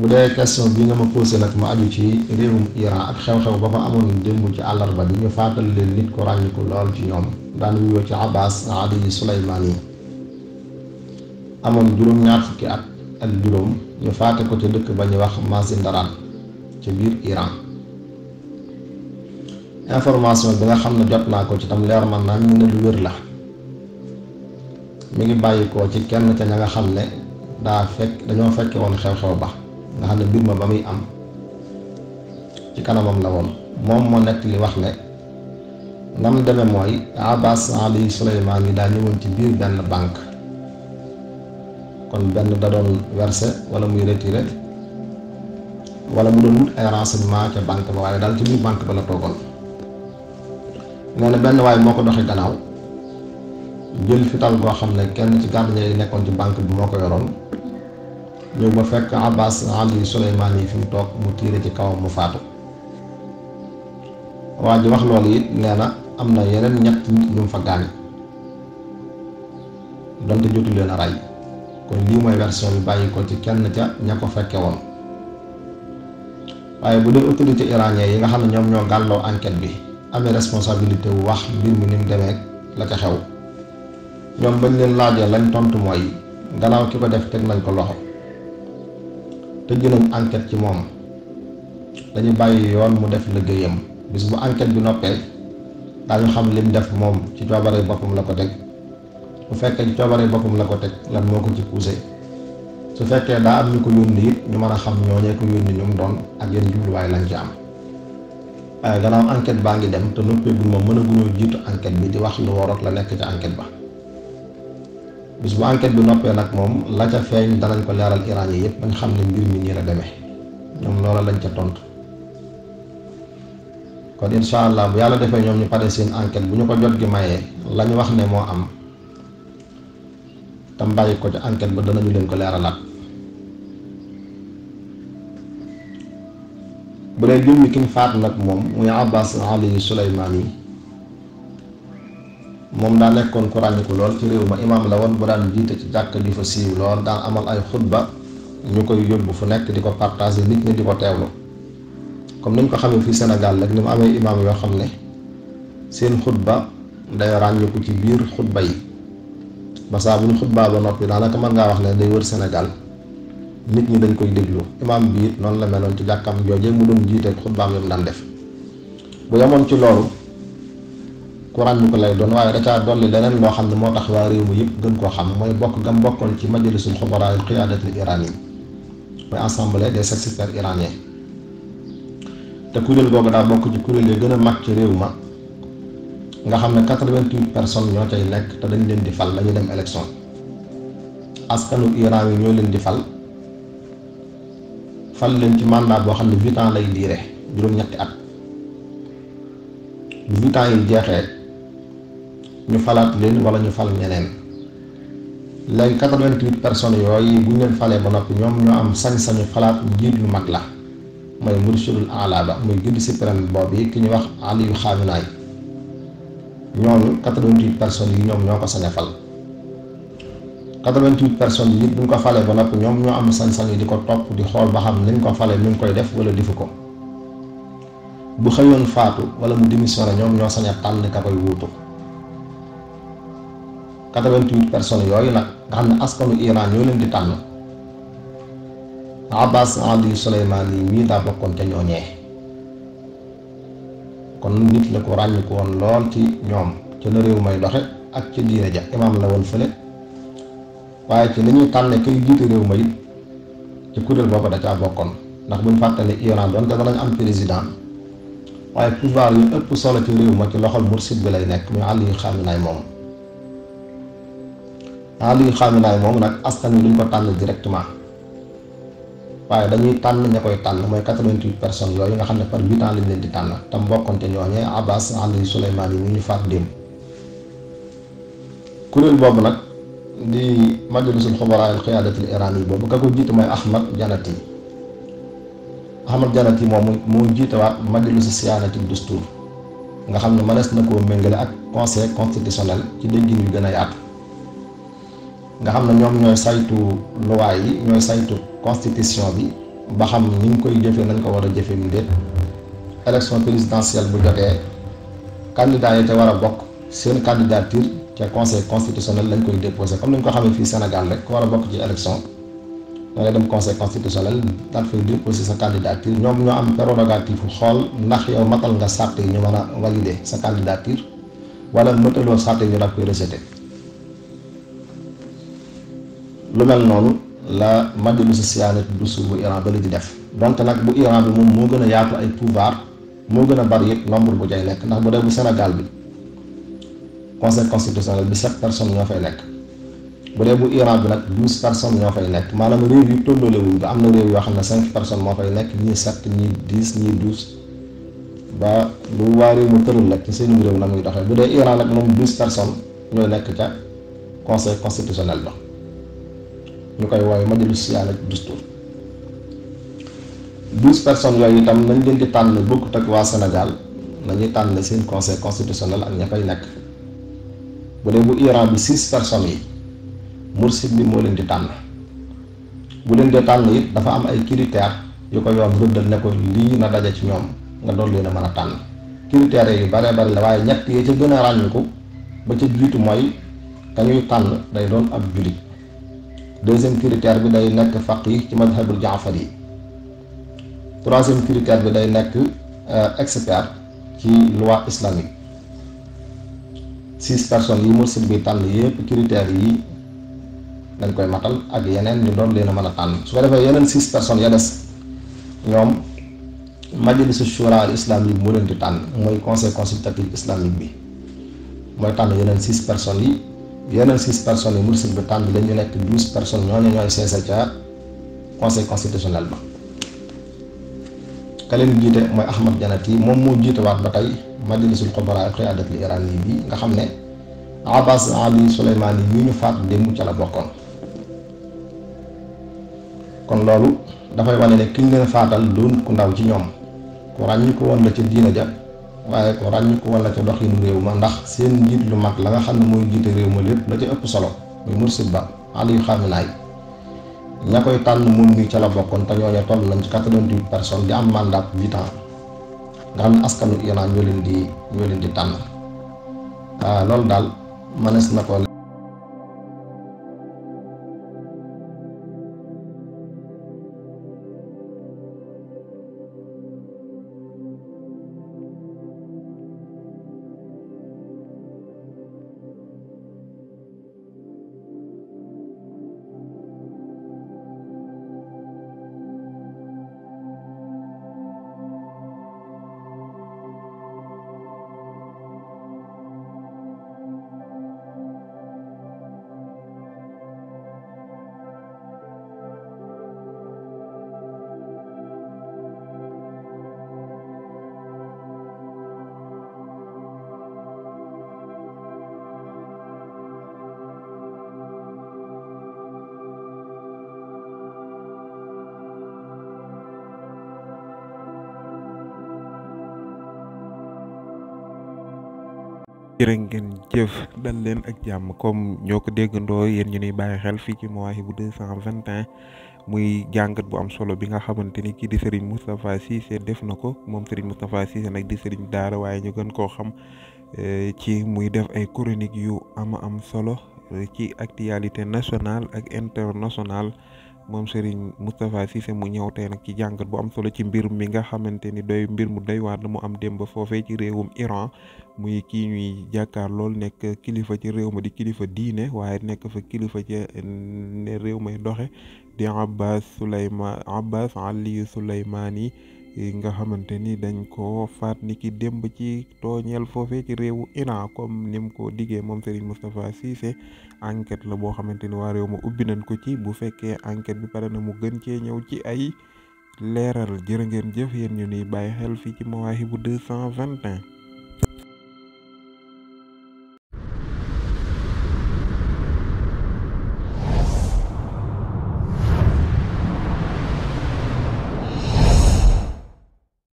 bu dee question bi nga ma posé nag ma aju ci réewum Iran ak xew-xew ba fa amoon démb ci àllarba bi ñu faatal leen nit ko ràññiku lool ci ñoom daan wuyoo ci Abbas Ali Souleymani amoon juróom-ñaar fukki at ak juróom ñu faate ko ca dëkk ba ñuy wax Mazindaran ca biir Iran. information bi nga xam ne jot naa ko ci tam leer man naa ñu ne lu wér la mi ngi bàyyikoo ci kenn ca ña nga xam ne dañoo fekke woon xew-xew ba nga xam ne mbir ma ba muy am ci kanamam la woon moom moo nekk li wax ne nam deme mooy Abbas Ali Souleymani yi daa ñëwoon ci biir benn banque kon benn da doon verser wala muy retirer wala mu doon wut ay renseignement ca banque ba waaye daal ci biir banque ba la toogoon. nee na benn waaye moo ko doxee gannaaw jël fital goo xam ne kenn ci gardien yi nekkoon ci banque bi moo ko yoroon ñëw ba fekk Abbas Ali Souleymani yi fi mu toog mu tiire ci kawam mu faatu. waa ji wax loolu it nee na am na yeneen ñett nit ñu fa gaañ donte jotu leen a rey kon lii mooy version bi bàyyi ko ci kenn ca ña ko fekke woon. waaye bu dee autorité iranien yi nga xam ne ñoom ñoo gàlloo enquête bi amee responsabilité wu wax mbir mi ni mu demee la ca xew ñoom bañ leen laajee lañ tontu mooy gannaaw ki ko def teg nañ ko loxo tëj nañ enquête ci moom dañu bàyyi yoon mu def liggéeyam bis bu enquête bi noppee daañu xam lim def moom ci coobare boppam la ko teg bu fekkee ci coobare boppam la ko teg lan moo ko ci poussé su fekkee daa am ñu ko yónni it ñu mën a xam ñooñee ko yónni ñu mu doon ak yenn jubluwaay lañ ci am. waaye gannaaw enquête baa ngi dem te noppeegul moom mën a guñoo jiitu enquête bi di wax lu waroot la nekk ca enquête ba bis bu enquête bi noppee nag moom la ca feeñ danañ ko leeral Iran yi yëpp bañ xam ne mbir mi nii la demee ñoom loola lañ ca tontu. kon incha allah bu yàlla defee ñoom ñu pare seen enquête bu ñu ko jot gi mayee lañ wax ne moo am tam bàyyi ko ca enquête ba danañu leen ko leeralaat. bu dee jëmmi ki ñu faat nag moom muy Abbas Ali Souleymani moom daa nekkoon ku ràññiku lool ci réew ma imaam la woon bu daan jiite ci jàkk di fa siiw lool daan amal ay xutba ñu koy yóbbu fu nekk di ko partager nit ñi di ko teewlu comme niñ ko xamee fii Sénégal rek ni mu amee imaam yoo xam ne seen xutba day ràññiku ci biir xutba yi ba saa bu ñu xutbaa ba noppi daanaka mën ngaa wax ne day wër Sénégal nit ñi dañ koy déglu imaam bi it noonu la meloon ci jàkkam jooje mu doon jiite xutbaam yi mu daan def bu yemoon ci loolu ku ràññu ko lay doon waaye da caa dolli leneen loo xam ne moo tax waa réew mi yëpp gën koo xam mooy bokk gam bokkoon ci majlisul xubaraa al qiyaadatil iraniyin mooy assemblée des experts iraniens te kuréel googu daa bokk ci kuréel yi gën a mag ci réew ma nga xam ne 88 personnes ñoo cay nekk te dañ leen di fal dañuy dem élection askanu Iran yi ñoo leen di fal leen ci mandat boo xam ne 8 ans lay diire juróom-ñetti at bu 8 ans yi jeexee ñu falaat leen wala ñu fal ñeneen léegi 88 personnes yooyu bu ñu leen falee ba noppi ñoom ñoo am sañ-sañu falaat njiit lu mag la mooy murshidul ala ba muy guide suprême boobu yi ki ñuy wax Aliyu Xaaminaay ñooñu 88 personnes yi ñoom ñoo ko sañ a fal 88 personnes yi bu ñu ko falee ba noppi ñoom ñoo am sañ-sañ yi di ko topp di xool ba xam ni ñu ko falee ñu ngi koy def wala defu ko bu xëyoon faatu wala mu démissionné ñoom ñoo sañ a tànn ka koy wuutu 88 personnes yooyu nag nga xam ne askanu Iran ñoo leen di tànn Abbas Ali Souleymani yi mii daa bokkoon ca ñooñee kon nit la ko ràññiku woon lool ci ñoom ci la réew may doxe ak ci diine ja imaam la woon fële waaye ci li ñuy tànne kay jiite réew ma it ci kuréel boobu da caa bokkoon ndax buñ fàttali Iran doonte danañ am président waaye pouvoir yu ëpp solo ci réew ma ci loxol mursid bi lay nekk muy Aliyu Xaaminaay moom Aliyu Xaaminaay moom nag askan wi duñ ko tànn directement waaye dañuy tànn ña koy tànn mooy 88 personnes yooyu nga xam ne par 8 ans lañ leen di tànn tam bokkoon te ñooñee Abbas Ali Souleymani yi ñu faat démb kuréel boobu nag di majlisul xubaraa al qiyaadatil irani boobu ka ko jiite mooy Ahmad Janati moom moo jiitewaat majlisu siyaanatil dustuur nga xam ne mënees na koo méngale ak conseil constitutionnel ci déggin yu gën a yaatu nga xam ne ñoom ñooy saytu loi yi ñooy saytu constitution bi ba xam ni ñu koy jëfee nañ ko war a jëfee mu déet. élection présidentielle bu jotee candidat yi te war a bokk seen candidature ca conseil constitutionnel lañ koy déposé comme ni ñu ko xamee fii Sénégal rek ku war a bokk ci élection da ngay dem conseil constitutionnel daal fay déposé sa candidature ñoom ñoo am prérogative xool ndax yow matal nga sàrt yi ñu mën a valider sa candidature wala mëtaloo sàrt yi ñu daal koy rejeté. lu mel noonu la majlisu siyaanati dustuur bu Iran ba li di def donte nag bu Iran bi moom moo gën a yaatu ay pouvoir moo gën a bari it nombre bu jay nekk ndax bu dee bu Sénégal bi conseil constitutionnel bi 7 personnes ñoo fay nekk bu dee bu Iran bi nag 12 personnes ñoo fay nekk maanaam réew yi tolloole wuñ ko am na réew yoo xam ne 5 personnes moo fay nekk ñii 7 ñii 10 ñii 12 ba lu waa réew mu tërul rek ci seen réew na muy doxee bu dee Iran nag moom 12 personnes ñooy nekk ca conseil constitutionnel ba ñu koy woowee majlis siyaanati dustuur 12 personnes yooyu itam nañ leen di tànn bokkut ak waa Sénégal nañuy tànn seen conseil constitutionnel ak ña fay nekk bu dee bu Iran bi 6 personnes yi mursid bi moo leen di tànn bu leen di tànn it dafa am ay critères yu ko yoon rëddal ne ko lii na daje ci ñoom nga doon leen a mën a tànn critères yu bare bari la waaye ñett yi ca gën a ràññiku ba ca jiitu mooy ka ñuy tànn day doon ab julit. deuxième critère bi day nekk faqih ci madhabul jaafar yi. troisième critère bi day nekk expert ci loi islamique. 6 personnes yi mursid bi tànn yépp critères yi dañ koy matal ak yeneen ñu doon leen a mën a tànn su ko defee yeneen 6 personnes ya des ñoom majlisu shura al islamique moo leen di tànn mooy conseil consultatif islamique bi mooy tànn yeneen 6 personnes yi. yeneen 6 personnes yi mursid bi tànn leen ñu nekk 12 personnes ñooñu ñooy seese ca conseil constitutionnel ba. ka leen jiite mooy Ahmad Janati moom moo jiitewaat ba tey majlisul xubara ak qiyaadatul irani bi nga xam ne Abbas Ali Souleymani yi ñu faat démb ca la bokkoon. kon loolu dafay wane ne kiñ leen faatal doon ku ndaw ci ñoom ku ràññi ko woon la ca diina ja waaye ko ràññi ko woon la ca doxinu réew ma ndax seen njiit lu mag la nga xam ne mooy jiite réew ma lépp la ca ëpp solo muy mursid ba Aliou Khamenei ña koy tànn moom mi ca la bokkoon te ñooñu toll nañ ci 88 personnes di am mandat 8 ans nga xam ne askanu Iran ñoo leen di tànn loolu daal mënees na ko. jërë ngeen jëf dal leen ak jàmm comme ñoo ko déggandoo yéen ñu nuy bàyyi xel fii ci Mawahibou 221 muy jàngat bu am solo bi nga xamante ni kii di Serigne Moustapha Cissé def na ko moom Serigne Moustapha Cissé nag di Serigne daara waaye ñu gën koo xam ci muy def ay chronique yu am solo ci actualité nationale ak internationale moom Serigne Moustapha Cissé mu ñëw tey nag ci jàngat bu am solo ci mbir mi nga xamante ni mbir mu doy waar mu am démb foofee ci réewum Iran muy kii ñuy jàkkaar lool nekk kilifa ci réew ma di kilifa diine waaye nekk fa kilifa ci ne réew may doxe di Abbas Ali Souleymani nga xamante ni dañ ko faat ni ki démb ci tooñeel foofee ci réewu Iran comme ni mu ko diggee moom Serigne Moustapha Cissé enquête la boo xamante ni waa réew ma ubbi nañ ko ci bu fekkee enquête bi pare na mu gën cee ñëw ci ay leeral jërë ngeen jëf yéen ñu ni bàyyi xel fii ci Mawahibou 221